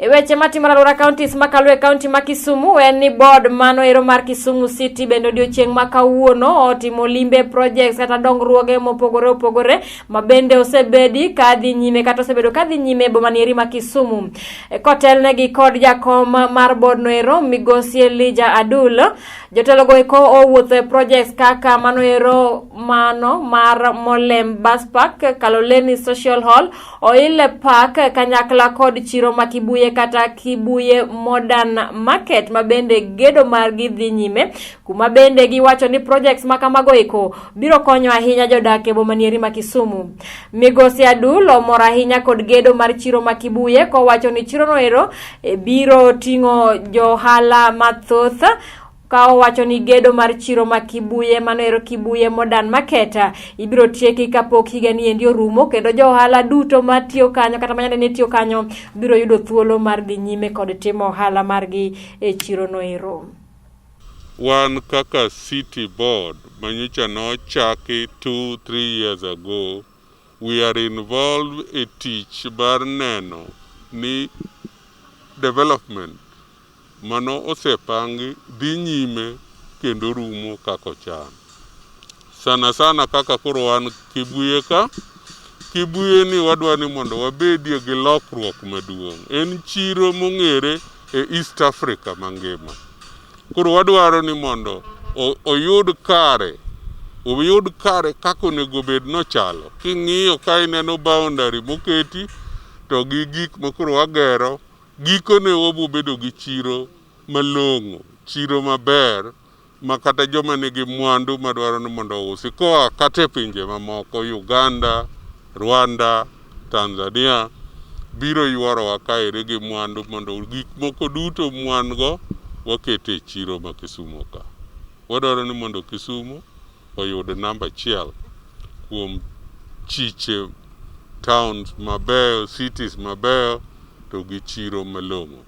E weche matimore alwora counties makalo e kaunti ma Kisumu en ni board mano ero mar Kisumu City bende odiochieng' ma kawuono otimo limbe projects kata dongruoge mopogore opogore ma bende osebedi ka dhi nyime kata osebedo ka dhi nyime e boma nieri ma Kisumu. Kotelnegi kod jakom mar board no ero Migosi Elijah Adul, jotelogo eko owuotho e projects kaka mano ero mano mar Molem Bus Park, Kaloleni Social Hall, Oile Park kanyakla kod chiro ma Kibuye kata Kibuye Modern Market ma bende gedo margi dhi nyime, kuma bende giwacho ni projects ma kamago eko biro konyo ahinya jodak e boma nieri ma Kisumu. Migosi Adul omor ahinya kod gedo mar chiro ma Kibuye kowacho ni chirono ero biro ting'o johala mathoth, ka owacho ni gedo mar chiro ma Kibuye mano ero Kibuye Modern Market ibiro tieki kapok higa ni endi orumo, kendo jo ohala duto matiyo kanyo kata manyane ne tiyo kanyo biro yudo thuolo mar dhi nyime kod timo ohala margi e chiro no ero. Wan kaka city board manyocha nochaki 2-3 years ago, we are involved e tich mar neno ni development mano osepangi dhi nyime kendo rumo kaka ochan. Sana sana kaka koro wan Kibuye ka, Kibuye ni wadwa ni mondo wabedie gi lokruok maduong'. En chiro mong'ere e East Africa mangima. Koro wadwaro ni mondo oyud kare, oyud kare kaka onego bed nochalo. King'iyo ka ineno boundary moketi to gi gik ma koro wagero, gikone wabiro bedo gi chiro malong'o, chiro maber ma kata joma nigi mwandu madwaro ni mondo ousi koa kata e pinje mamoko, Uganda, Rwanda, Tanzania, biro yuorowa kaeri gi mwandu mondo gik moko duto mwan go waketo e chiro ma Kisumu ka. Wadwaro ni mondo Kisumu oyud namba achiel kuom chiche towns mabeyo, cities mabeyo to gi chiro malong'o.